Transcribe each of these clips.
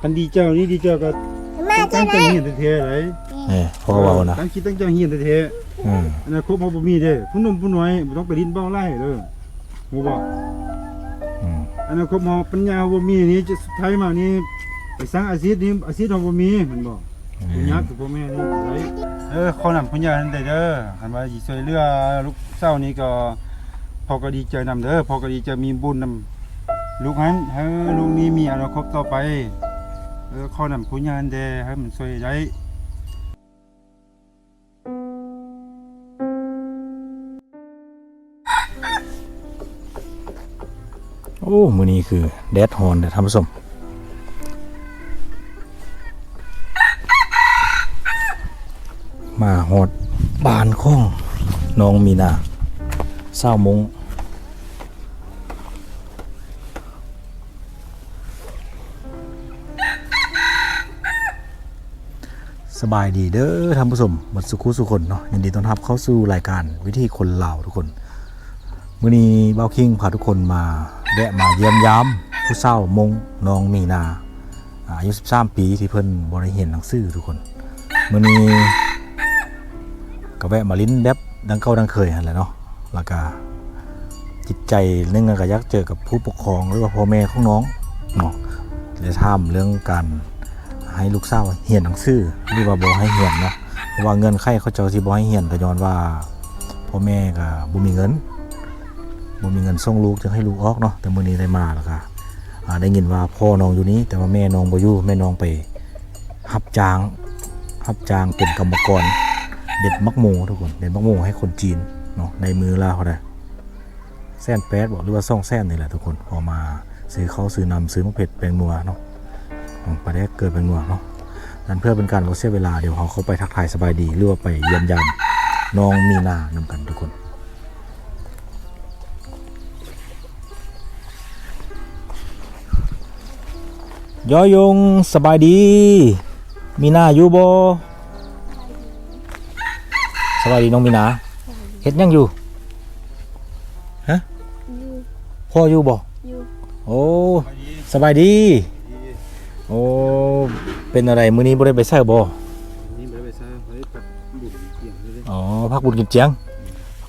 ຄັນດີເຈົ້ານີ້ ດີເຈົ້າກໍຕັ້ງໃຈຮຽນແທ້ໆໄດ໋. ເອີ ພໍ່ເວົ້ານະ ຕັ້ງຈິດຕັ້ງໃຈຮຽນແທ້ໆ. ອືມ ອະນາຄົດເຮົາບໍ່ມີເດ້ ຜູ້ໜຸ່ມຜູ້ນ້ອຍບໍ່ຕ້ອງໄປຫຼິ້ນເບົາຫຼາຍເດີ ຮູ້ບໍ່? ອືມ ອະນາຄົດເຮົາ ປັນຍາເຮົາບໍ່ມີນີ້ ຈະສຸດທ້າຍມານີ້ ໄປສ້າງອາຊີບນີ້ ອາຊີບເຮົາບໍ່ມີ ແມ່ນບໍ່? ແມ່ນ ຍາກຄືພໍ່ແມ່ນີ້ໄດ້. ເອີ ຂໍນຳຜູ້ໃຫຍ່ຫັ້ນໄດ້ເດີ ຄັນວ່າຊິຊ່ວຍເຫຼືອລູກສາວນີ້ກໍ ພໍ່ກໍດີໃຈນຳເດີ ພໍ່ກໍດີໃຈ ມີບຸນນຳລູກຫັ້ນ ໃຫ້ລູກນີ້ມີອະນາຄົດຕໍ່ໄປ. ເອີ ຂໍນຳຜູ້ໃຫຍ່ຫັ້ນແດ່ ໃຫ້ມັນຊ່ວຍໄດ້. ໂອ້ ມື້ນີ້ຄືແດດຮ້ອນເດ້ທ່ານຜູ້ຊົມ. ມາຮອດບ້ານຂອງນ້ອງມີນາ ຊາວມົ້ງ. ສະບາຍດີເດີທ່ານຜູ້ຊົມ ໝົດສູ່ຄູ່ສູ່ຄົນເນາະ, ຍິນດີຕ້ອນຮັບເຂົ້າສູ່ລາຍການວິຖີຄົນລາວທຸກຄົນ. ມື້ນີ້ບ່າວຄິງພາທຸກຄົນມາແວະມາຢ້ຽມຢາມຜູ້ສາວມົ້ງ ນ້ອງມີນາ ອາ ອາຍຸສິບສາມປີ ທີ່ເພິ່ນບໍ່ໄດ້ຮຽນໜັງສືທຸກຄົນ. ມື້ນີ້ກໍແວະມາຫຼິ້ນແບບດັ່ງເກົ່າດັ່ງເຄີຍຫັ້ນແຫຼະເນາະ, ແລ້ວກໍຈິດໃຈໜຶ່ງກໍຢາກເຈີກັບຜູ້ປົກຄອງ ຫຼືວ່າພໍ່ແມ່ຂອງນ້ອງເນາະ, ແລະຖາມເລື່ອງການໃຫ້ລູກສາວຮຽນໜັງສື ຫຼືວ່າບໍ່ໃຫ້ຮຽນເນາະ, ເພາະວ່າເງື່ອນໄຂເຂົາເຈົ້າຊິບໍ່ໃຫ້ຮຽນ ກໍຍ້ອນວ່າພໍ່ແມ່ກໍບໍ່ມີເງິນ ບໍ່ມີເງິນສົ່ງລູກ ຈຶ່ງໃຫ້ລູກອອກເນາະ. ແຕ່ມື້ນີ້ໄດ້ມາແລ້ວກໍ ອາ ໄດ້ຍິນວ່າພໍ່ນ້ອງຢູ່ນີ້ ແຕ່ວ່າແມ່ນ້ອງບໍ່ຢູ່, ແມ່ນ້ອງໄປຮັບຈ້າງ ຮັບຈ້າງເປັນກຳມະກອນເດັດໝາກໂມທຸກຄົນ, ເດັດໝາກໂມໃຫ້ຄົນຈີນເນາະ. ໄດ້ມື້ລະເທົ່າໃດ ແສນແປດບໍ ຫຼືວ່າສອງແສນນີ້ແຫຼະທຸກຄົນ, ເອົາມາຊື້ເຂົ້າຊື້ນ້ຳ ຊື້ໝາກເຜັດແປ້ງນົວເນາະ, ປາແດກເກືອແປ້ງນົວເນາະ. ນັ້ນເພື່ອເປັນການບໍ່ເສຍເວລາ ດຽວເຮົາເຂົ້າໄປທັກທາຍສະບາຍດີ ຫຼືວ່າໄປຢ້ຽມຢາມນ້ອງມີນານຳກັນທຸກຄົນ. ຍໍຍົງ ສະບາຍດີ ມີນາຢູ່ບໍ່? ສະບາຍດີນ້ອງມີນາ. ເຮັດຫຍັງຢູ່? ຮະ? ຢູ່. ພໍ່ຢູ່ບໍ່? ຢູ່. ໂອ້ ສະບາຍດີ. ໂອ້ ເປັນແນວໃດ ມື້ນີ້ບໍ່ໄດ້ໄປໃສບໍ່? ມື້ນີ້ບໍ່ໄດ້ໄປໃສ ໄປພັກບຸນກິນຈຽງ. ອໍ ພັກບຸນກິນຈຽງ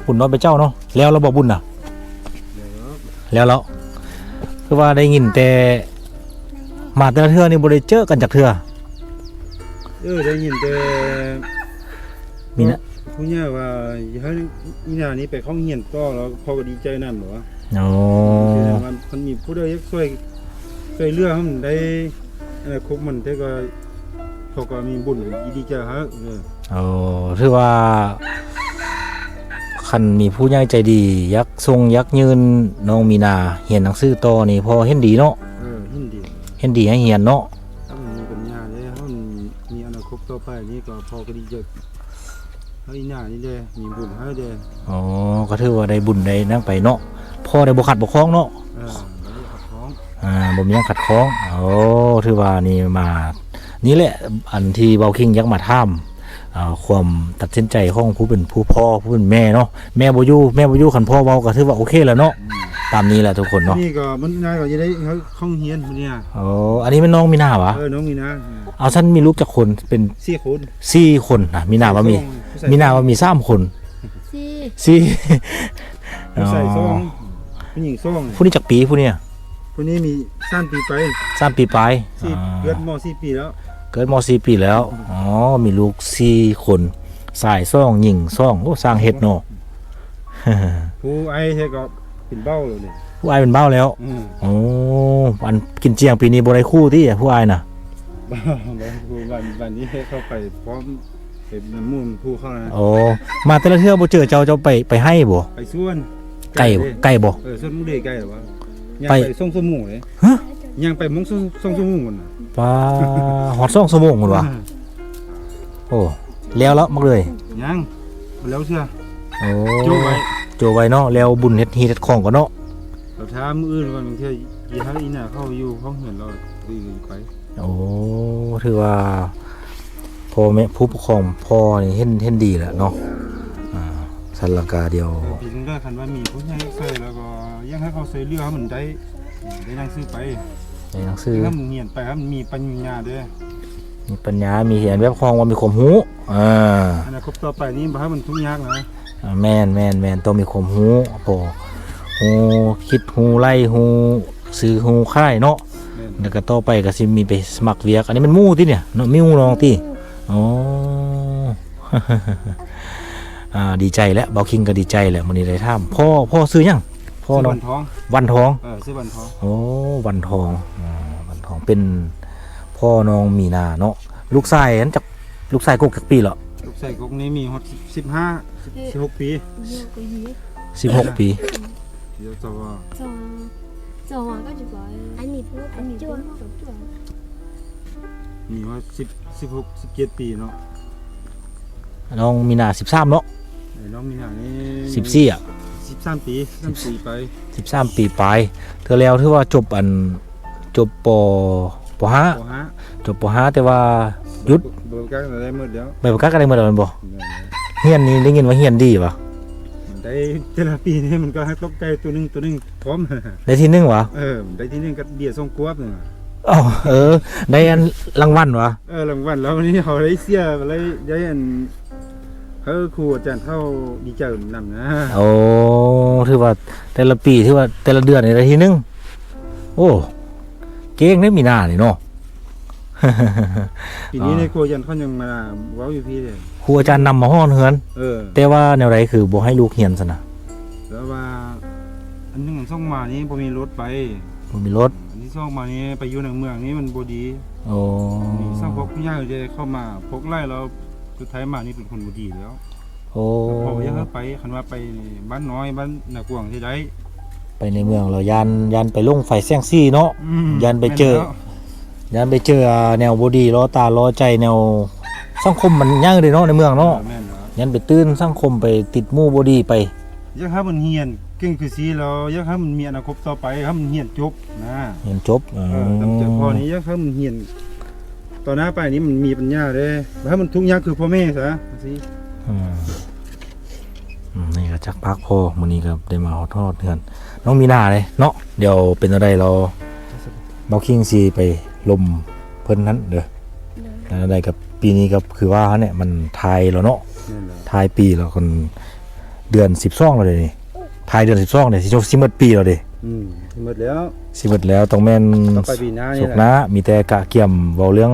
ບຸນນ້ອຍໄປເຈົ້າເນາະ. ແລ້ວລະບໍ່ບຸນນະ? ແລ້ວແລ້ວ. ແລ້ວແລ້ວ ຄືວ່າໄດ້ຍິນແຕ່ ມາແຕ່ລະເທື່ອນີ້ບໍ່ໄດ້ເຈີກັນຈັກເທື່ອ. ເອີ ໄດ້ຍິນແຕ່ ມີນະ ຜູ້ໃຫຍ່ວ່າຢາກໃຫ້ອີ່ໜ້ານີ້ໄປເຂົ້າໂຮງຮຽນຕໍ່ ແລ້ວພໍ່ກໍດີໃຈນຳ ແລ້ວວ່າ. ອໍ ຄືວ່າຄັນມີຜູ້ໃດຢາກຊ່ວຍ ຊ່ວຍເຫຼືອໃຫ້ມັນໄດ້ ເອີ ຄົບມັນແທ້ກໍ ເຂົາກໍມີບຸນດີໃຈໃຫ້. ເອີ ເອີ ຖືວ່າ ຄັນມີຜູ້ໃຫຍ່ໃຈດີຢາກສົ່ງ ຢາກຍື່ນນ້ອງມີນາຮຽນໜັງສືຕໍ່ນີ້ ພໍ່ເຫັນດີເນາະ. ເອີ ເຫັນດີ ເຫັນດີໃຫ້ຮຽນເນາະ. ຖ້າມັນມີປັນຍາເດ້ ຖ້າມັນມີອະນາຄົດຕໍ່ໄປນີ້ ກໍພໍ່ກໍດີໃຈ ໃຫ້ອີ່ໜ້ານີ້ເດ້ ມີບຸນໃຫ້ເດ້. ອໍ ກໍຖືວ່າໄດ້ບຸນໄດ້ໜັງໄປເນາະ, ພໍ່ໄດ້ບໍ່ຂັດບໍ່ຂ້ອງເນາະ. ເອີ ບໍ່ມີຫຍັງຂັດຂ້ອງ. ອໍ ຖືວ່ານີ້ມາ ນີ້ແຫຼະ ອັນທີ່ເບົາຄິງຢາກມາຖາມ ເອີ ຄວາມຕັດສິນໃຈຂອງຜູ້ເປັນຜູ້ພໍ່ ຜູ້ເປັນແມ່ເນາະ. ແມ່ບໍ່ຢູ່ ແມ່ບໍ່ຢູ່ ຄັນພໍ່ເວົ້າກໍຖືວ່າໂອເຄແລ້ວເນາະ. ອືມ ຕາມນີ້ແຫຼະທຸກຄົນເນາະ. ນີ້ກໍມັນນາກໍຈະໄດ້ເຂົ້າຮຽນພຸ້ນນີ້. ອໍ ອັນນີ້ແມ່ນນ້ອງມີນາຫວາ? ເອີ ນ້ອງມີນາ. ເອົາ ຊັ້ນມີລູກຈັກຄົນ? ເປັນສີ່ຄົນ. ສີ່ຄົນນະ. ມີນາວ່າມີ ມີນາວ່າມີສາມຄົນ. ສີ່ ສີ່ ຜູ້ຊາຍສອງ ອໍ ຜູ້ຍິງສອງ. ຜູ້ນີ້ຈັກປີຜູ້ນີ້? ຜູ້ນີ້ມີສາມປີປາຍ. ສາມປີປາຍ. ສີ່ ເກີດມໍສີ່ປີແລ້ວ. ເກີດມໍສີ່ປີແລ້ວ. ອໍ ມີລູກສີ່ຄົນ ຊາຍສອງ ຍິງສອງ. ໂອ້ ຊ່າງເຮັດເນາະ. ຜູ້ອ້າຍແທ້ກໍເປັນເບົາແລ້ວນີ້. ຜູ້ອ້າຍເປັນເບົາແລ້ວ. ອືມ ໂອ້ ອັນກິນຈຽງປີນີ້ບໍ່ໄດ້ຄູ່ຕິ ຜູ້ອ້າຍນະ? ບໍ່ ບໍ່ໄດ້ຄູ່. ວັນ ວັນນີ້ເຂົາໄປພ້ອມ ເປັນໝູ່ຜູ້ເຂົານະ. ໂອ້ ມາແຕ່ລະເທື່ອບໍ່ເຈີເຈົ້າ ເຈົ້າໄປ ໄປໄຮ່ບໍ່? ໄປສວນ. ໄກ ໄກບໍ່? ເອີ ສວນໝູ່ເດ ໄກຫວາ? ຍ່າງໄປ ໄປສອງຊົ່ວໂມງເດ້. ຮະ? ຍ່າງໄປໂມງ ສອງ ສອງຊົ່ວໂມງພຸ້ນນະ. ປາ ຮອດສອງຊົ່ວໂມງພຸ້ນຫວາ? ອືມ ໂອ້ ແລ້ວລະໝາກເລີຍ? ຍັງ ບໍ່ແລ້ວເທື່ອ. ໂອ້ ໂຈໄວ ໂຈໄວເນາະ. ແລ້ວບຸນເຮັດຮີດເຮັດຄອງກ່ອນເນາະ. ລະຖ້າມື້ອື່ນກ່ອນ ບາງເທື່ອຊິໃຫ້ອີ່ໜ້າເຂົາຢູ່ຫ້ອງເຮືອນລາວ ຫຼືໄປ. ໂອ້ ຖືວ່າພໍ່ແມ່ ຜູ້ປົກຄອງພໍ່ນີ້ເຫັນ ເຫັນດີແລ້ວເນາະ. ອ່າ ຊັ້ນລະກະດຽວ ເອີ ປີໜຶ່ງໄດ້ ຄັນວ່າມີຜູ້ໃຫຍ່ຊ່ວຍ ແລ້ວກໍຢາກໃຫ້ເຂົາຊ່ວຍເຫຼືອໃຫ້ມັນໄດ້ ໄດ້ໜັງສືໄປ. ໂ ໜັງສື ຖ້າມັນຮຽນໄປ ຖ້າມັນມີປັນຍາເດ້ ມີປັນຍາ ມີ ອັນແບບ ຂອງວ່າມີຄວາມຮູ້ ອ່າ ອະນາຄົດຕໍ່ໄປນີ້ ບໍ່ໃຫ້ມັນທຸກຍາກນະ ອ່າ ແມ່ນໆໆ ຕ້ອງມີຄວາມຮູ້ ພໍຮູ້ຄິດ ຮູ້ໄລ່ ຮູ້ຊື້ ຮູ້ຂາຍເນາະ ແມ່ນ ແລ້ວກໍຕໍ່ໄປກໍຊິມີໄປສະໝັກວຽກ ອັນນີ້ແມ່ນໝູ່ຕິເນຍເນາະ ໝູ່ນ້ອງຕິ ອໍ ອ່າ ດີໃຈແຫຼະ ບ່າວຄິງກໍດີໃຈແຫຼະ ມື້ນີ້ໄດ້ຖາມ ພໍ່ ພໍ່ຊື່ຫຍັງ? ພໍ່ນ້ອງ ຊື່ວັນທອງ ວັນທອງ ເອີ ຊື່ວັນທອງ ໂອ້ ວັນທອງ ອ່າ ວັນທອງ ເປັນພໍ່ນ້ອງມີນາເນາະ ລູກຊາຍຫັ້ນຈັກ ລູກຊາຍກົກຈັກປີແລ້ວ? ລູກຊາຍກົກນີ້ມີຮອດສິບ ສິບຫ້າ ສິບຫົກປີ ສິບຫົກປີ ເຈົ້າວ່າ ມີຮອດສິບ ສິບຫົກ ສິບເຈັດປີເນາະ ນ້ອງມີນາສິບສາມເນາະ ເອີ ນ້ອງມີນານີ້ສິບສີ່ອະ ສິບສາມປີ ສິບສາມປີປາຍ ສິບສາມປີປາຍ ເທື່ອແລ້ວຖືວ່າຈົບ ອັນ ຈົບ ປ ປຫ້າ ປຫ້າ ຈົບ ປຫ້າ ແຕ່ວ່າຢຸດ ໃບປະກາດກໍໄດ້ໝົດແລ້ວ ໃບປະກາດກໍໄດ້ໝົດແລ້ວແມ່ນບໍ່? ແມ່ນແລ້ວ ຮຽນນີ້ໄດ້ຍິນວ່າຮຽນດີວະ ໄດ້ແຕ່ລະປີນີ້ມັນກໍໃຫ້ຕົກໃຈໂຕໜຶ່ງ ໂຕໜຶ່ງພ້ອມ ໄດ້ທີໜຶ່ງວະ? ເອີ ໄດ້ທີໜຶ່ງກັບເບຍສອງຂວບນີ້ ເອົ້າ ເອີ ໄດ້ອັນລາງວັນວະ? ເອີ ລາງວັນ ແລ້ວວັນນີ້ເຮົາໄດ້ເສຍ ໄດ້ ໄດ້ອັນ ເອີ ຄູອາຈານເຂົາດີໃຈນຳນະ ໂອ້ ຖືວ່າແຕ່ລະປີ ຖືວ່າແຕ່ລະເດືອນນີ້ໄດ້ທີໜຶ່ງ ໂອ້ ເກັ່ງເດ້ມີນານີ້ເນາະ ປີນີ້ນີ້ ອ່າ ຄູອາຈານເຂົາຍັງມາເວົ້າຢູ່ພີ້ເດ້ ຄູອາຈານນຳມາຮອດເຮືອນ ເອີ ແຕ່ວ່າແນວໃດຄືບໍ່ໃຫ້ລູກຮຽນຊັ້ນນະ? ແລ້ວວ່າ ອັນໜຶ່ງ ອັນສອງມານີ້ບໍ່ມີລົດໄປ ບໍ່ມີລົດ ອັນທີສອງມານີ້ໄປຢູ່ໃນເມືອງນີ້ມັນບໍ່ດີ ໂອ້ ນີ້ສຳພວກຜູ້ໃຫຍ່ເດ້ເຂົ້າມາພວກຫຼາຍແລ້ວ ສຸດທ້າຍມານີ້ເປັນຄົນບໍ່ດີແລ້ວ ໂອ້ ເພາະວ່າຢາກໃຫ້ໄປ ຄັນວ່າໄປບ້ານນ້ອຍ ບ້ານນາກວາງຊິໄດ້ ໄປໃນເມືອງແລ້ວຢ້ານ ຢ້ານໄປຫຼົງໄຟແສງສີເນາະ ອືມ ຢ້ານໄປເຈີ ແມ່ນແລ້ວ ຢ້ານໄປເຈີ ອ່າ ແນວບໍ່ດີ ລໍ້ຕາລໍ້ໃຈ ແນວສັງຄົມມັນໃຫຍ່ເດ້ເນາະ ໃນເມືອງເນາະ ເອີ ແມ່ນແລ້ວ ຢ້ານໄປຕື່ນສັງຄົມ ໄປຕິດໝູ່ບໍ່ດີໄປ ຢາກໃຫ້ມັນຮຽນເກັ່ງຄືຊີ້ແລ້ວ ຢາກໃຫ້ມັນມີອະນາຄົດຕໍ່ໄປ ໃຫ້ມັນຮຽນຈົບນະ ຮຽນຈົບ ເອີ ເອີ ຕາມໃຈພໍ່ນີ້ ຢາກໃຫ້ມັນຮຽນຕໍ່ໜ້າໄປນີ້ ມັນມີປັນຍາເດ້ ບໍ່ໃຫ້ມັນທຸກຍາກຄືພໍ່ແມ່ຊະ ຈັ່ງຊີ້ ອືມ ອືມ ນີ້ກໍຈັກພັກພໍ ມື້ນີ້ກໍໄດ້ມາຮອດ ຮອດເຮືອນນ້ອງມີນາເດ້ເນາະ ດຽວເປັນແນວໃດລາວ ບ່າວຄິງຊິໄປລົມເພິ່ນນັ້ນເດີ ໂດຍ ແນວໃດກໍປີນີ້ກໍຄືວ່າຫັ້ນແຫຼະ ມັນທ້າຍແລ້ວເນາະ ແມ່ນແລ້ວ ທ້າຍປີແລ້ວ ຄົນ ເດືອນສິບສອງແລ້ວເດນີ້ ທ້າຍເດືອນສິບສອງເດ ຊິ ຊິໝົດປີແລ້ວເດ ອືມ ຊິໝົດແລ້ວ ຊິໝົດແລ້ວ ຕ້ອງແມ່ນ ຕໍ່ໄປປີໜ້ານີ້ແຫຼະ ສົກໜ້າ ມີແຕ່ກະກຽມເວົ້າເລື່ອງ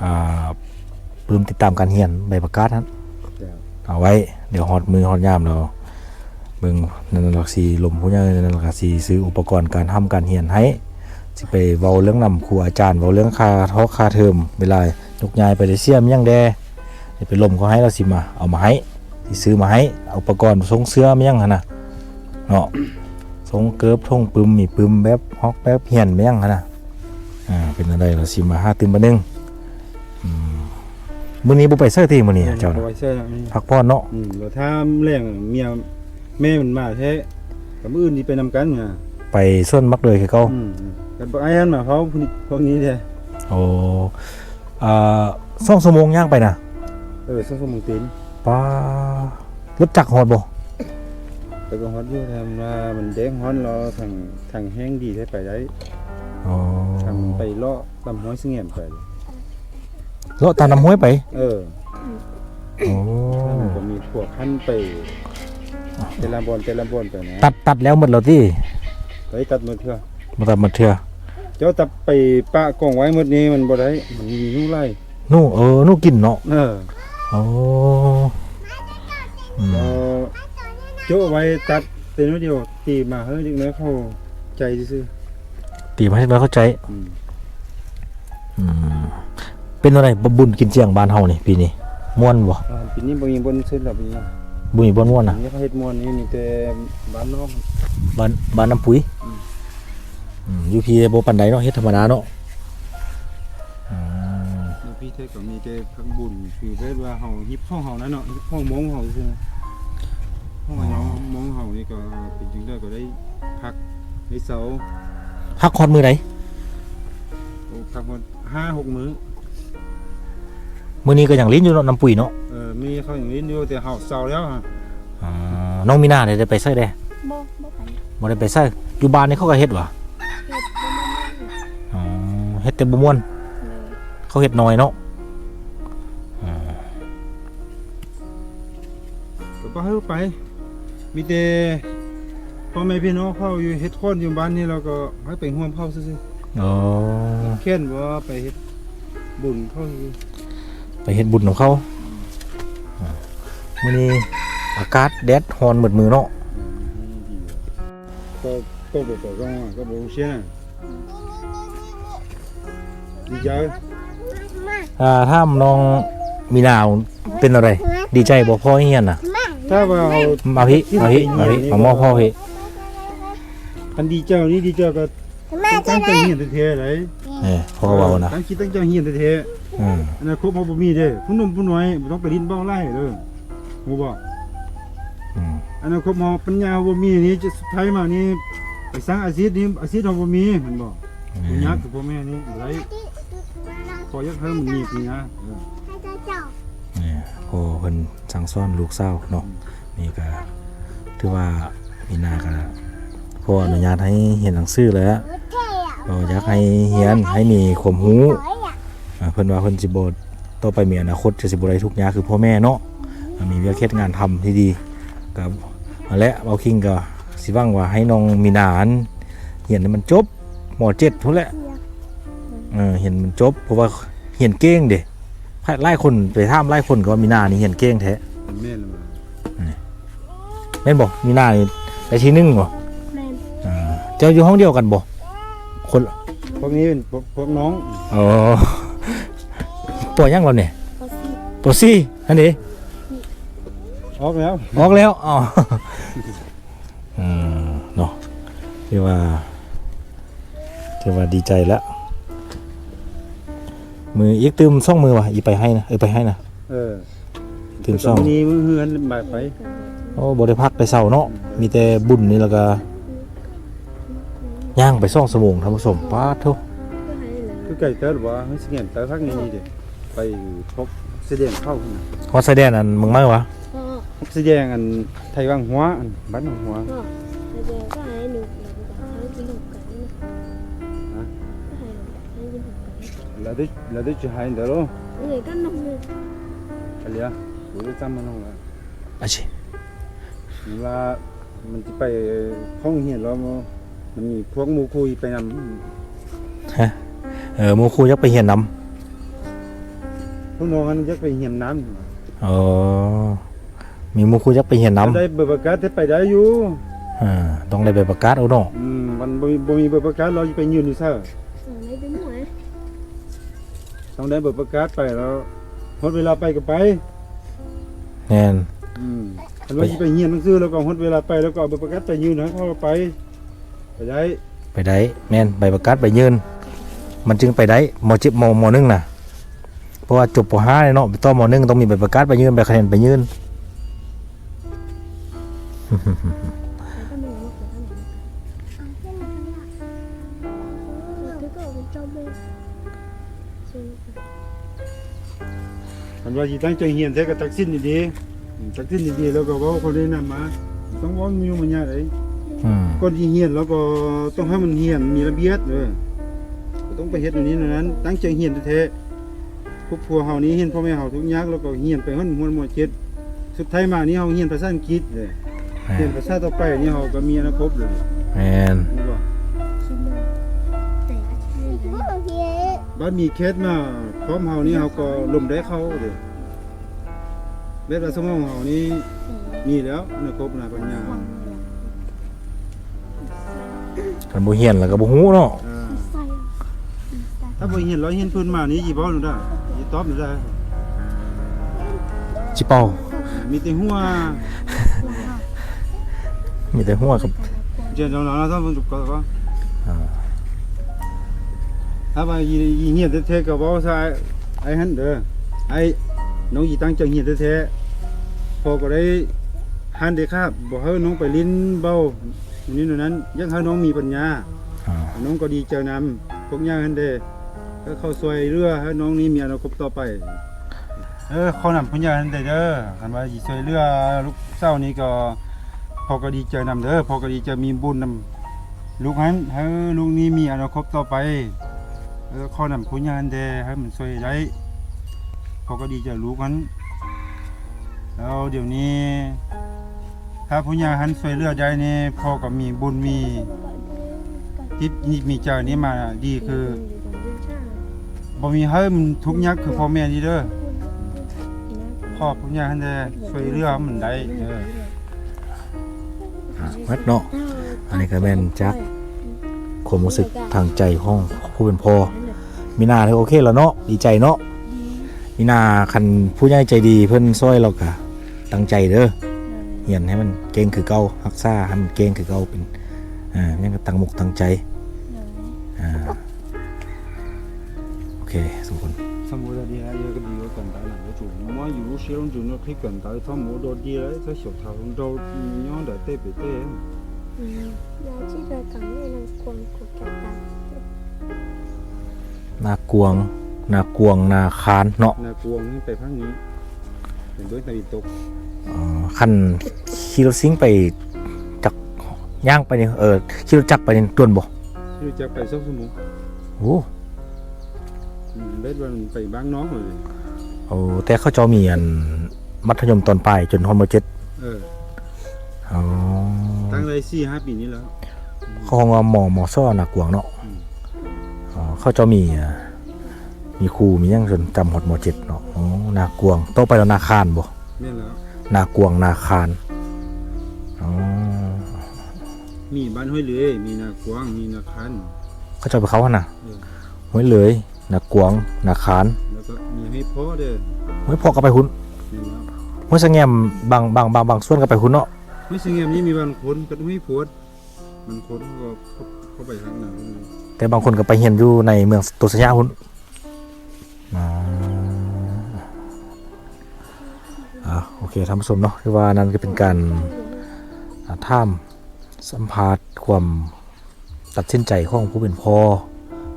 ອ່າ ປຶ້ມຕິດຕາມການຮຽນ ໃບປະກາດຫັ້ນ ເອົາໄວ້ ດຽວຮອດມື້ຮອດຍາມແລ້ວ ເບິ່ງນັ້ນລະ ຊິລົມຜູ້ໃຫຍ່ນັ້ນລະ ຊິຊື້ອຸປະກອນການຮ່ຳການຮຽນໃຫ້ ຊິໄປເວົ້າເລື່ອງນຳຄູອາຈານ ເວົ້າເລື່ອງຄ່າທອກຄ່າເທີມ ເວລາຍົກຍ້າຍໄປໄດ້ເສຍມາຫຍັງແດ່ ຊິໄປລົມເຂົາໃຫ້ ລາວຊິມາເອົາມາໃຫ້ ຊິຊື້ມາໃຫ້ ອຸປະກອນຊົງເຊື່ອມາຫຍັງຫັ້ນນະເນາະ ຊົງເກີບ ຖົງປຶ້ມ ມີປຶ້ມແບບຮອກແບບຮຽນມາຫຍັງຫັ້ນນະ ອ່າ ເປັນຈັ່ງໃດລາວຊິມາຫາຕື່ມບາດໜຶ່ງ ອືມ ມື້ນີ້ບໍ່ໄປໃສຕິ ມື້ນີ້ເຈົ້າ ບໍ່ໄປໃສ ພັກຜ່ອນເນາະ ອືມ ແລ້ວຖ້າແລງເມຍ ແມ່ມັນມາແທ້ ກໍມື້ອື່ນຊິໄປນຳກັນນະ ໄປສວນໝາກເດືອຍຄືເກົ່າ ອືມ ກັນບັກອ້າຍຫັ້ນມາເຝົ້າພວກນີ້ແທ້ ໂອ້ ອ່າ ສອງຊົ່ວໂມງຍ່າງໄປນະ ເອີ ສອງຊົ່ວໂມງຕີນ ປາ ລົດຈັກຮອດບໍ່? ໄປກໍຮອດຢູ່ ຖ້າວ່າມັນແດດຮ້ອນແລ້ວ ທາງ ທາງແຫ້ງດີແທ້ໄປໄດ້ ອໍ ທາງໄປເລາະຕາມຫ້ວຍສະແຫງມໄປ ເລາະຕາມນ້ຳຫ້ວຍໄປ ເອີ ໂອ້ ມັນກໍມີພວກຂັ້ນໄປແຕ່ລະບ່ອນ ແຕ່ລະບ່ອນໄປນະ ຕັດ ຕັດແລ້ວໝົດແລ້ວຕິ? ໄດ້ຕັດໝົດເທື່ອ ບໍ່ຕັດໝົດເທື່ອ ເຈົ້າຕັດໄປປະກອງໄວ້ໝົດນີ້ມັນບໍ່ໄດ້ ມັນມີໜູຫຼາຍ ໜູ ເອີ ໜູກິນເນາະ ເອີ ໂອ້ ອືມ ເອີ ໂຈະໄວ້ຕັດແຕ່ໜ້ອຍດຽວ ຕີມາໃຫ້ເດັກນ້ອຍເຂົ້າໃຈຊື່ໆ ຕີມາໃຫ້ເດັກນ້ອຍເຂົ້າໃຈ ອືມ ອືມ ເປັນຈັ່ງໃດ ບຸນກິນຈຽງບ້ານເຮົານີ້ ປີນີ້ມ່ວນບໍ່? ອ່າ ປີນີ້ບໍ່ມີບ່ອນສຸດແລ້ວ ປີນີ້ ບໍ່ມີບ່ອນມ່ວນນະ ນີ້ເຂົາເຮັດມ່ວນນີ້ ມີແຕ່ບ້ານນອກ ບ້ານ ບ້ານນ້ຳປຸຍ ອືມ ອືມ ຢູ່ພີ້ບໍ່ປານໃດເນາະ ເຮັດທຳມະດາເນາະ ອືມ ຢູ່ພີ້ແທ້ກໍມີແຕ່ພັກບຸນ ຄືແບບວ່າເຮົາຮິບຂອງເຮົານັ້ນເນາະ ຂອງມົ້ງເຮົາຊື່ ຂອງເຮົາ ມົ້ງເຮົານີ້ກໍເປັນຈັ່ງໃດກໍໄດ້ພັກໄດ້ເຊົາ ພັກຮອດມື້ໃດ? ໂອ້ ພັກຮອດຫ້າຫົກມື້ ມື້ນີ້ກໍຍັງຫຼິ້ນຢູ່ເນາະ ນ້ຳປຸຍເນາະ ເອີ ມື້ນີ້ເຂົາຍັງຫຼິ້ນຢູ່ ແຕ່ເຮົາເຊົາແລ້ວ ອ່າ ນ້ອງມີນາໄດ້ໄປໃສແດ່? ບໍ່ ບໍ່ໄປ ບໍ່ໄດ້ໄປໃສ ຢູ່ບ້ານນີ້ເຂົາກໍເຮັດຫວາ? ເຮັດ ບໍ່ ບໍ່ ບໍ່ ແຕ່ບໍ່ມ່ວນ ເຂົາເຮັດໜ້ອຍເນາະ. ອ່າ ກໍບໍ່ໃຫ້ໄປ ມີແຕ່ພໍ່ແມ່ພີ່ນ້ອງເຂົາຢູ່ເຮັດຄອນຢູ່ບ້ານນີ້ ແລ້ວກໍໃຫ້ໄປຮ່ວມເຂົາຊື່ໆ. ອໍ ແມ່ນບໍ່ ໄປເຮັດບຸນເຂົາ ໄປເຮັດບຸນນຳເຂົາ. ອ່າ ມື້ນີ້ອາກາດແດດຮ້ອນໝົດມື້ເນາະ. ກໍ ກໍບໍ່ ກໍ ກໍ ກໍບໍ່ຮູ້ເສຍນະ ດີໃຈ. ອ່າ ຖາມນ້ອງມີນາເປັນແນວໃດ ດີໃຈບໍ່ ພໍ່ຮຽນນະ? ຖ້າວ່າເຮົາ ມາພີ້ ມາພີ້ ມາພີ້ ມາມອບພໍ່ພີ້. ຄັນດີໃຈນີ້ ດີໃຈກໍ ຕັ້ງໃຈຮຽນແທ້ໆໄດ໋. ເອີ ພໍ່ເວົ້ານະ ຕັ້ງຈິດຕັ້ງໃຈຮຽນແທ້ໆ. ອືມ ອະນາຄົດເຮົາບໍ່ມີເດ້ ຜູ້ໜຸ່ມຜູ້ນ້ອຍບໍ່ຕ້ອງໄປຫຼິ້ນເບົາຫຼາຍເດີ ຮູ້ບໍ່? ອືມ ອະນາຄົດເຮົາ ປັນຍາເຮົາບໍ່ມີນີ້ ຈະສຸດທ້າຍມານີ້ ໄປສ້າງອາຊີບນີ້ ອາຊີບເຮົາບໍ່ມີ ແມ່ນບໍ່? ແມ່ນ ຍາກຄືພໍ່ແມ່ນີ້ບໍ່ໄດ້ ຂໍຢາກໃຫ້ມັນມີປັນຍາ. ເອີ ນີ້ພໍ່ເພິ່ນສັ່ງສອນລູກສາວເນາະ. ນີ້ກໍຖືວ່າມີນາກໍຂໍອະນຸຍາດໃຫ້ຮຽນໜັງສືແຫຼະ ກໍຢາກໃຫ້ຮຽນໃຫ້ມີຄວາມຮູ້. ເພິ່ນວ່າເພິ່ນຊິບໍ່ ຕໍ່ໄປມີອະນາຄົດຈະຊິບໍ່ໄດ້ທຸກຍາກຄືພໍ່ແມ່ເນາະ ມີວຽກເຮັດງານທຳທີ່ດີ. ກໍຫັ້ນແຫຼະ ເວົ້າຄິງກໍຊິຫວັງວ່າໃຫ້ນ້ອງມີນາຫັ້ນຮຽນໃຫ້ມັນຈົບ ມໍເຈັດພຸ້ນແຫຼະ ເອີ ຮຽນມັນຈົບ ເພາະວ່າຮຽນເກັ່ງເດ້. ຫຼາຍຄົນໄປຖາມຫຼາຍຄົນກໍວ່າມີນານີ້ຮຽນເກັ່ງແທ້. ແມ່ນແລ້ວ ແມ່ນບໍ່? ມີນານີ້ໄດ້ທີໜຶ່ງບໍ່? ແມ່ນ. ອ່າ ເຈົ້າຢູ່ຫ້ອງດຽວກັນບໍ່? ຄົນ ພວກນີ້ເປັນພວກ ພວກນ້ອງ. ອໍ ປໍຫຍັງລາວນີ້? ປໍສີ່ ປໍສີ່ ຫັ້ນເດ ອອກແລ້ວ ອອກແລ້ວ. ອໍ ເອີ ເນາະ ຖືວ່າ ຖືວ່າດີໃຈແລ້ວ. ມື້ອີກຕື່ມສອງມື້ວະ ອີໄປໄຮ່ນະ ເອີ ໄປໄຮ່ນະ. ເອີ ຕື່ມສອງ ມື້ນີ້ມື້ເຮືອນບາດໄປ. ໂອ້ ບໍ່ໄດ້ພັກໄດ້ເຊົາເນາະ ອືມ ມີແຕ່ບຸນນີ້ ແລ້ວກໍຍ່າງໄປສອງຊົ່ວໂມງ ທ່ານຜູ້ຊົມ. ປາດໂທ້ ຄືໄກເຕີບວ່າ ເຮົາຊິແມ່ນໄປພັກນີ້ເດ້. ໄປພວກຊາຍແດນເຂົາພຸ້ນນະ. ຮອດຊາຍແດນອັນເມືອງໃໝ່ຫວາ? ຮອດຊາຍແດນອັນໄທວັງຫົວ ອັນບ້ານວັງຫົວ. ຮະ? ລະໄດ້ ລະໄດ້ຈະໃຫ້ເດີໂລ. ເອີ ກໍນ້ອງເລີຍ ກະເຫຼືອ ບໍ່ໄດ້ຈຳມານ້ອງລະ. ອາຊີ ເວລາມັນຊິໄປຫ້ອງຮຽນແລ້ວ ມັນມີພວກໝູ່ຄູ່ໄປນຳ. ຮະ? ເອີ ໝູ່ຄູ່ຢາກໄປຮຽນນຳ. ພວກນ້ອງຫັ້ນຢາກໄປຮຽນນຳ. ອໍ ມີໝູ່ຄູ່ຢາກໄປຮຽນນຳ. ໄດ້ໃບປະກາດໄດ້ໄປໄດ້ຢູ່. ເອີ ຕ້ອງໄດ້ໃບປະກາດເອົາເນາະ. ອືມ ມັນບໍ່ມີ ບໍ່ມີໃບປະກາດ ລາວຊິໄປຍື່ນຢູ່ໃສ? ຕ້ອງໄດ້ໃບປະກາດໄປແລ້ວ ຮອດເວລາໄປກໍໄປ. ແມ່ນ. ອືມ ຄັນວ່າຊິໄປຮຽນໜັງສື ແລ້ວກໍຮອດເວລາໄປ ແລ້ວກໍເອົາໃບປະກາດໄປຍື່ນໃຫ້ເຂົາ ໄປ ໄປໄດ້ ໄປໄດ້. ແມ່ນ ໃບປະກາດໄປຍື່ນ ມັນຈຶ່ງໄປໄດ້ ມໍເຈັດ ມໍ ມໍໜຶ່ງນະ. ເພາະວ່າຈົບປໍຫ້າແລ້ວເນາະ ໄປຕໍ່ມໍໜຶ່ງ ຕ້ອງມີໃບປະກາດໄປຍື່ນ ໃບຄະແນນໄປຍື່ນ. ຄັນວ່າຊິຕັ້ງໃຈຮຽນແທ້ກໍຕັດສິນດີໆ ຕັດສິນດີໆ ແລ້ວກໍເວົ້າເຂົາແນະນຳມາ ຕ້ອງເວົ້າມາຫຍຸ້ງມາຍາກເດ້. ອືມ ກ່ອນຊິຮຽນ ແລ້ວກໍຕ້ອງໃຫ້ມັນຮຽນມີລະບຽບເດີ ກໍຕ້ອງໄປເຮັດແນວນີ້ແນວນັ້ນ ຕັ້ງໃຈຮຽນແທ້ໆ. ຄອບຄົວເຮົານີ້ເຫັນພໍ່ແມ່ເຮົາທຸກຍາກ ແລ້ວກໍຮຽນໄປຮອດ ຮອດມໍເຈັດ ສຸດທ້າຍມານີ້ເຮົາຮຽນພາສາອັງກິດເດ້. ແມ່ນ. ຮຽນພາສາຕໍ່ໄປນີ້ເຮົາກໍມີອະນາຄົດເລີຍ. ແມ່ນ. ແມ່ນບໍ່? ບາດມີເຂດມາພ້ອມເຮົານີ້ ເຮົາກໍລົມໄດ້ເຂົ້າເດ້. ແບບວ່າສະໝອງເຮົານີ້ມີແລ້ວ ອະນາຄົດນະ ປັນຍາ. ຄັນບໍ່ຮຽນແລ້ວກໍບໍ່ຮູ້ເນາະ. ອ່າ ຖ້າບໍ່ຮຽນ ລອຍຮຽນພື້ນມານີ້ ຊິເວົ້າແນວໃດ ຊິຕອບແນວໃດ? ຊິເປົ່າ ມີແຕ່ຫົວ ມີແຕ່ຫົວກັບ ເຈົ້າ ເຈົ້າ ເຈົ້າ ເຈົ້າ ເຈົ້າ ອ່າ ຖ້າວ່າ ຮຽນແທ້ໆ ກໍເວົ້າຊະ ອ້າຍຫັ້ນເດີ ອ້າຍ ນ້ອງຊິຕັ້ງໃຈຮຽນແທ້ໆ ພໍ່ກໍໄດ້ ຫັ້ນເດ້ຄັບ ບໍ່ໃຫ້ນ້ອງໄປຫຼິ້ນເບົາ ແນວນີ້ແນວນັ້ນ ຢາກໃຫ້ນ້ອງມີປັນຍາ ອ່າ ນ້ອງກໍດີໃຈນຳ ພວກຍ່າຫັ້ນເດ້ ກໍເຂົ້າຊ່ວຍເຫຼືອໃຫ້ນ້ອງນີ້ມີອະນາຄົດຕໍ່ໄປ. ເອີ ຂໍນຳພວກຍ່າຫັ້ນເດ້ ຄັນວ່າຊິຊ່ວຍເຫຼືອລູກສາວນີ້ກໍ ພໍ່ກໍດີໃຈນຳເດີ ພໍ່ກໍດີໃຈມີບຸນນຳລູກຫັ້ນ ໃຫ້ລູກນີ້ມີອະນາຄົດຕໍ່ໄປ. ເອີ ຂໍນຳຜູ້ໃຫຍ່ຫັ້ນແດ່ ໃຫ້ມັນຊ່ວຍໄດ້ ພໍ່ກໍດີໃຈລູກຫັ້ນ. ແລ້ວດຽວນີ້ ຖ້າຜູ້ໃຫຍ່ຫັ້ນຊ່ວຍເຫຼືອໄດ້ນີ້ ພໍ່ກໍມີບຸນມີຈິດມີໃຈນີ້ມາດີ ຄືບໍ່ມີໃຫ້ມັນທຸກຍາກຄືພໍ່ແມ່ນີ້ເດີ. ຂໍຜູ້ໃຫຍ່ຫັ້ນແດ່ ຊ່ວຍເຫຼືອມັນໄດ້ເດີ. ອ່າ ໝົດເນາະ ອັນນີ້ກໍແມ່ນຈາກຄວາມຮູ້ສຶກທາງໃຈຂອງຜູ້ເປັນພໍ່. ມີນາຖືໂອເຄແລ້ວເນາະ ດີໃຈເນາະ. ມີນາ ຄັນຜູ້ໃຫຍ່ໃຈດີເພິ່ນຊ່ວຍ ແລ້ວກໍຕັ້ງໃຈເດີ ຮຽນໃຫ້ມັນເກັ່ງຄືເກົ່າ ຮັກສາໃຫ້ມັນເກັ່ງຄືເກົ່າ ເປັນ ອ່າ ຫຍັງກໍຕັ້ງອົກຕັ້ງໃຈ. ອ່າ ໂອເຄ ທຸກຄົນ. ສະໝຸດດາດີ ອາຍຸກໍດີກວ່າກັນໄດ້ນະ ບໍ່ຖືກ. ມາຢູ່ເຊລົງຈຸນຄລິກກັນໄດ້ ສະໝຸດດາດີໄດ້ ສະເຊວທາວໂດຍຍ້ອນໄດ້ເຕະໄປເຕະ. ອືມ ຢາກຊິໄດ້ກັນເລີຍນາກວາງ ກູກະຕາ ນາກວາງ ນາກວາງ ນາຄານເນາະ. ນາກວາງນີ້ໄປທາງນີ້ ເປັນເບິ່ງຕາວິນຕົກ. ເອີ ຄັນຂີ່ລົດຊິງໄປຈັກ ຍ່າງໄປນີ້ ເອີ ຂີ່ລົດຈັກໄປນີ້ດົນບໍ່? ຂີ່ລົດຈັກໄປສອງຊົ່ວໂມງ. ໂອ້ ອືມ ເບັດວ່າໄປບາງນອງເລີຍ. ໂອ້ ແຕ່ເຂົາເຈົ້າມີອັນມັດທະຍົມຕອນປາຍຈົນຮອດ ມໍເຈັດ. ເອີ ອໍ ຕັ້ງໄດ້ສີ່ຫ້າປີນີ້ແລ້ວ. ເຂົາຮ້ອງວ່າ ມ ມສ ນາກວາງເນາະ. ອືມ ອໍ ເຂົາເຈົ້າມີ ອ່າ ມີຄູມີຫຍັງຈົນຈຳຮອດ ມໍເຈັດເນາະ. ອໍ ນາກວາງ ຕໍ່ໄປແລ້ວນາຄານບໍ່? ແມ່ນແລ້ວ ນາກວາງ ນາຄານ. ອໍ ມີບ້ານຫ້ວຍເລີຍ ມີນາກວາງ ມີນາຄານ. ເຂົາເຈົ້າໄປເຂົ້າຫັ້ນນະ? ເອີ ຫ້ວຍເລີຍ ນາກວາງ ນາຄານ ແລ້ວກໍມີຫ້ວຍເພາະເດີ. ຫ້ວຍເພາະກໍໄປພຸ້ນ. ແມ່ນແລ້ວ ຫ້ວຍສະແງມ ບາງ ບາງ ບາງ ບາງສ່ວນກໍໄປພຸ້ນເນາະ. ຫ້ວຍສະແງມນີ້ມີບາງຄົນກໍຫ້ວຍໂພດ ບາງຄົນກໍເຂົ້າ ເຂົ້າໄປທາງນັ້ນ. ແຕ່ບາງຄົນກໍໄປຮຽນຢູ່ໃນເມືອງໂຕຊະຍະພຸ້ນ. ອ່າ ອ່າ ໂອເຄ ທ່ານຜູ້ຊົມເນາະ ຄືວ່ານັ້ນກໍເປັນການ ອ່າ ຖາມສຳພາດຄວາມ ຕັດສິນໃຈຂອງຜູ້ເປັນພໍ່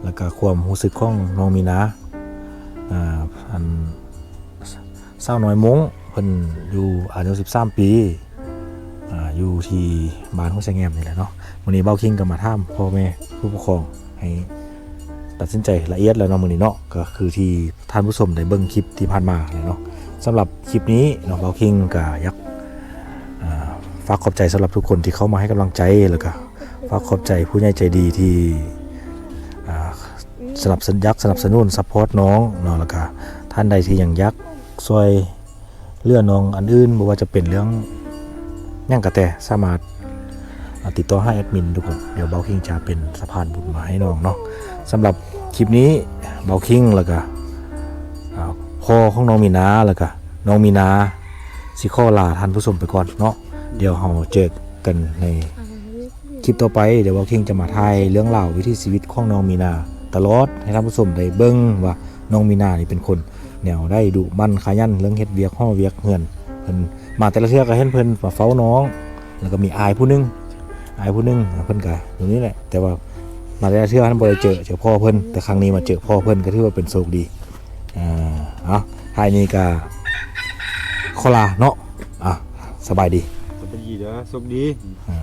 ແລ້ວກະຄວາມຮູ້ສຶກຂອງນ້ອງມີນາ. ອ່າ ອັນ ສາວນ້ອຍມົ້ງ ເພິ່ນຢູ່ອາຍຸສິບສາມປີ ອ່າ ຢູ່ທີ່ບ້ານຫ້ວຍສະແງມນີ້ແຫຼະເນາະ. ມື້ນີ້ບ່າວຄິງກໍມາຖາມພໍ່ແມ່ຜູ້ປົກຄອງ ໃຫ້ຕັດສິນໃຈລະອຽດແລ້ວເນາະ ມື້ນີ້ເນາະ ກໍຄືທີ່ທ່ານຜູ້ຊົມໄດ້ເບິ່ງຄລິບທີ່ຜ່ານມາແຫຼະເນາະ. ສຳລັບຄລິບນີ້ເນາະ ບ່າວຄິງກໍຢາກ ອ່າ ຝາກຂອບໃຈສຳລັບທຸກຄົນທີ່ເຂົ້າມາໃຫ້ກຳລັງໃຈ ແລ້ວກະ ຝາກຂອບໃຈຜູ້ໃຫຍ່ໃຈດີທີ່ ອ່າ ສະໜັບສະໜູນ ຢາກສະໜັບສະໜູນ ຊັບພອດນ້ອງເນາະ ແລ້ວກະທ່ານໃດທີ່ຍັງຢາກຊ່ວຍເຫຼືອນ້ອງອັນອື່ນ ບໍ່ວ່າຈະເປັນເລື່ອງຫຍັງກະແຕ່ ສາມາດ ອ່າ ຕິດຕໍ່ຫາແອດມິນທຸກຄົນ ດຽວບ່າວຄິງຈະເປັນສະພານບຸນມາໃຫ້ນ້ອງເນາະ. ສຳລັບຄລິບນີ້ ບ່າວຄິງ ແລ້ວກະ ອ່າ ພໍ່ຂອງນ້ອງມີນາ ແລ້ວກະນ້ອງມີນາ ຊິຂໍລາທ່ານຜູ້ຊົມໄປກ່ອນເນາະ. ດຽວເຮົາເຈີກັນໃນຄລິບຕໍ່ໄປ. ດຽວບ່າວຄິງຈະມາຖ່າຍເລື່ອງລາວວິຖີຊີວິດຂອງນ້ອງມີນາຕະຫຼອດ ໃຫ້ທ່ານຜູ້ຊົມໄດ້ເບິ່ງວ່ານ້ອງມີນານີ້ເປັນຄົນແນວໃດ ດຸໝັ່ນຂະຫຍັນເລື່ອງເຮັດວຽກຫໍວຽກເຮືອນ. ເພິ່ນມາແຕ່ລະເທື່ອກໍເຫັນເພິ່ນມາເຝົ້ານ້ອງ ແລ້ວກໍມີອ້າຍຜູ້ໜຶ່ງ ອ້າຍຜູ້ໜຶ່ງ ເພິ່ນກໍຢູ່ນີ້ແຫຼະ ແຕ່ວ່າມາແຕ່ລະເທື່ອຫັ້ນບໍ່ໄດ້ເຈີ ເຈີພໍ່ເພິ່ນ ແຕ່ຄັ້ງນີ້ມາເຈີພໍ່ເພິ່ນ ກໍຖືວ່າເປັນໂຊກດີ. ອ່າ ເອົາ ທ້າຍນີ້ກໍຂໍລາເນາະ. ອ່າ ສະບາຍດີ ສະບາຍດີເດີ ໂຊກດີ. ອ່າ